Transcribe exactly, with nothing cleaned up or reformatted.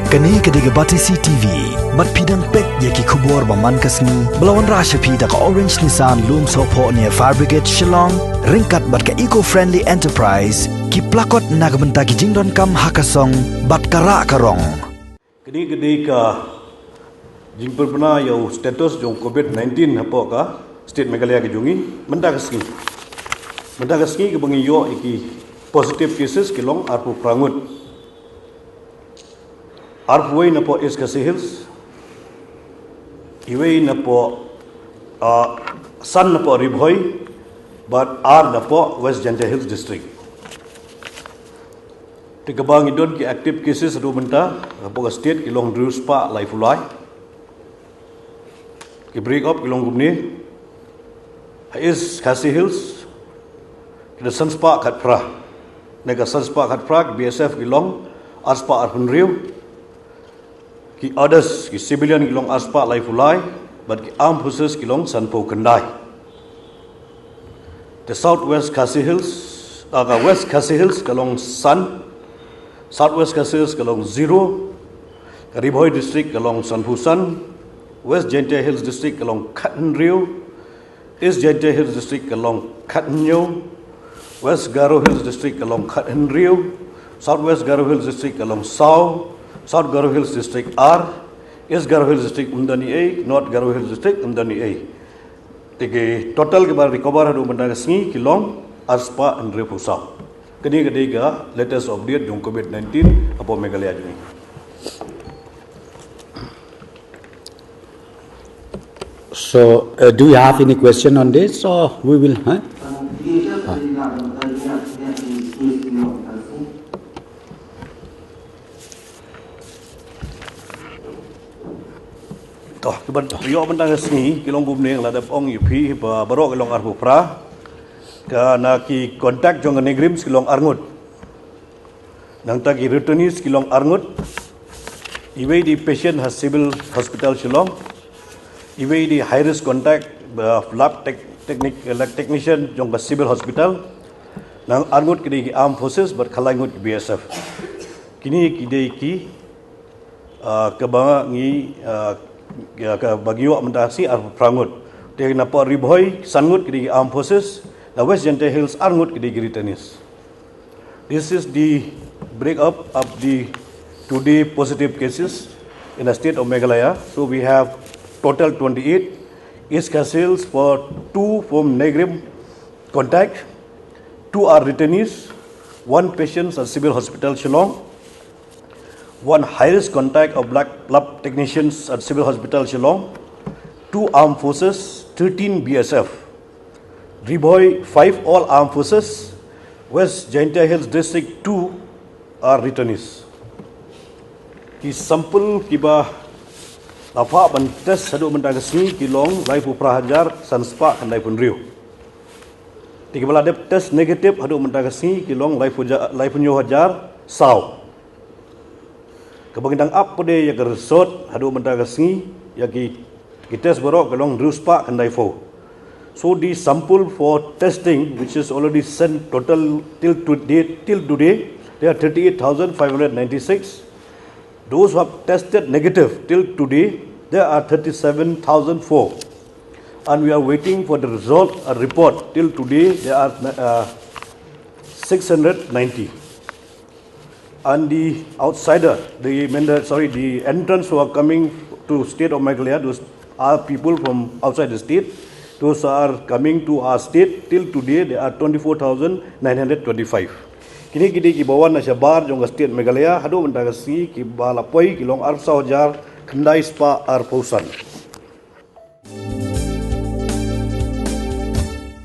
Kane ka dei ka Batesi T V. Bad phi dang peit ïa ki khubor ba man ka sngi ba la wanrah sha phi da ka Orange Nissan Lumsohphoh near Fire Brigade Shillong, ryngkat bad ka Eco Friendly Enterprise, ki plakot na ka bynta ki jingdonkam ha ka song bad ka rah ka rong. Kane ka dei ka jingpynbna ïa u status jong covid nineteen hapoh ka state Meghalaya ka jong ngi mynta ka sngi. Mynta ka sngi kaba ngi ïoh ïa ki positive cases ki long arphew phra ngut. Arphew wei napoh East Khasi Hills, iwei napoh, ah, san napoh Ri Bhoi, bad ar napoh West Jaintia Hills District. Te kaba ngi don ki active cases haduh mynta hapoh ka state ki long hynriew spah laiphew lai. Ki break up ki long kumne. Ha East Khasi Hills ki don san spah khatphra. Na ka san spah khatphra, ki B S F ki long ar spah arphew hynriew. Ki others, ki civilian ki long ar spah laiphew lai, bad ki armed forces ki long sanphew khyndai. Te South West Khasi Hills, ah, ka West Khasi Hills ka long san, South West Khasi Hills ka long zero, ka Ri Bhoi District ka long sanphew san, West Jaintia Hills District ka long khathynriew, East Jaintia Hills District ka long khathynñiew, West Garo Hills District ka long khathynriew, South West Garo Hills District ka long saw, South Garo Hills District ar, East Garo Hills District ym don ei, North Garo Hills District ym don ei. Te ki total kiba recover haduh mynta ka sngi ki long ar spah hynriewphew saw. Kane ka dei ka latest update jong covid nineteen hapoh Meghalaya jong ngi. So, uh, do you have any question on this? Or we will, huh? To, kiba ïoh mynta ka sngi ki long kumne, la dep ong ïa phi ba baroh ki long arphew phra. Ka na ki contact jong ka NEIGRIHMS ki long arngut. Nangta ki returnees ki long arngut. Iwei dei patient ha Civil Hospital Shillong. Iwei dei high risk contact, uh, lab tech-, technic-, lab technician jong ka Civil Hospital. Nang arngut ki dei ki armed forces bad khatlai ngut ki B S F. Kine ki dei ki, uh, kaba ngi, uh, ka, kaba ngi ïoh mynta ka sngi arphew phra ngut. Te napoh Ri Bhoi san ngut ki dei ki armed forces. Na West Jaintia Hills ar ngut ki dei ki returnees. This is the break up of the today positive cases in the state of Meghalaya. So we have total twenty-eight. East Khasi Hills for two from NEIGRIHMS contact, two are returnees, one patient at Civil Hospital Shillong, one high risk contact of black lab technicians at Civil Hospital Shillong, two armed forces, thirteen B S F. Ri Bhoi, five all armed forces. West Jaintia Hills District, two are returnees. Ki sample kiba la phah ban test haduh mynta ka sngi ki long laiphew phra hajar san spah khyndaiphew hynriew. Te kiba la dep test negative haduh mynta ka sngi ki long laiphew ja-, laiphew hynñiew hajar saw. Kaba ngi dang ap pat de ïa ka result haduh mynta ka sngi, ïa ki, ki test baroh ki long hynriew spah khyndaiphew. So the sample for testing which is already sent total till to date, till today, they are thirty-eight thousand five hundred ninety-six. Those who have tested negative till today, there are thirty-seven thousand four. And we are waiting for the result, a report. Till today, there are, uh, six hundred ninety. And the outsider, the mender, sorry, the entrants who are coming to state of Meghalaya, those are people from outside the state. Those are coming to our state till today, there are twenty-four thousand nine hundred twenty-five. Kine ki dei kiba wan na shabar jong ka state Meghalaya, haduh mynta ka sngi kiba la poi ki long arphew saw hajar khyndai spah arphew san.